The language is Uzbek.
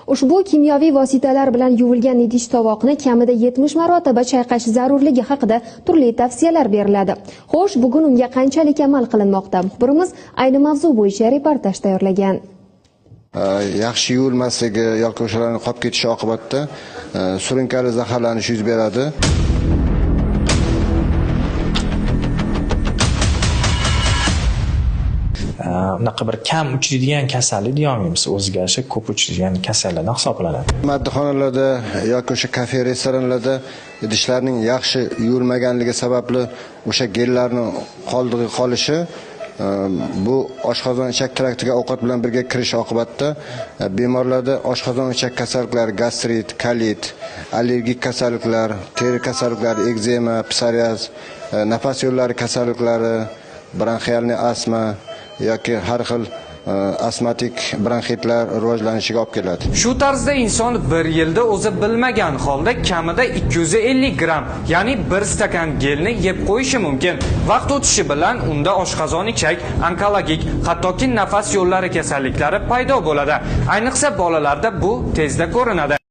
Ushbu kimyoviy vositalar bilan yuvilgan idish tovoqni kamida 70 marotaba chayqash zarurligi haqida turli tavsiyalar beriladi. Xo'sh, bugun unga qanchalik amal qilinmoqda? Muxbirimiz ayni mavzu bo'yicha reportaj tayyorlagan. Yaxshi yuvilmasligi yoki o'shalarning qolib ketishi oqibatida surunkali zaharlanish yuz beradi. Unaqa bir kam uchraydigan kasallik deyolmaymiz, o'ziga yarasha ko'p uchraydigan kasallardan hisoblanadi. Madhixonalarda yoki o'sha kafe, restoranlarda idishlarning yaxshi yuvilmaganligi sababli o'sha gellarning qoldig'i qolishi, bu oshqozon ichak traktiga ovqat bilan birga kirish oqibatida bemorlarda oshqozon ichak kasalliklari, gastrit, kolit, allergik kasalliklar, teri kasalliklari, ekzema, psoriaz, nafas yo'llari kasalliklari, bronxialniy astma yoki har xil astmatik bronxitlar rivojlanishiga olib keladi. Shu tarzda inson bir yilda o'zi bilmagan holda kamida 250 gramm, ya'ni bir stakan gelni yeb qo'yishi mumkin. Vaqt o'tishi bilan unda oshqozon ichak, onkologik, hattoki nafas yo'llari kasalliklari paydo bo'ladi. Ayniqsa bolalarda bu tezda ko'rinadi.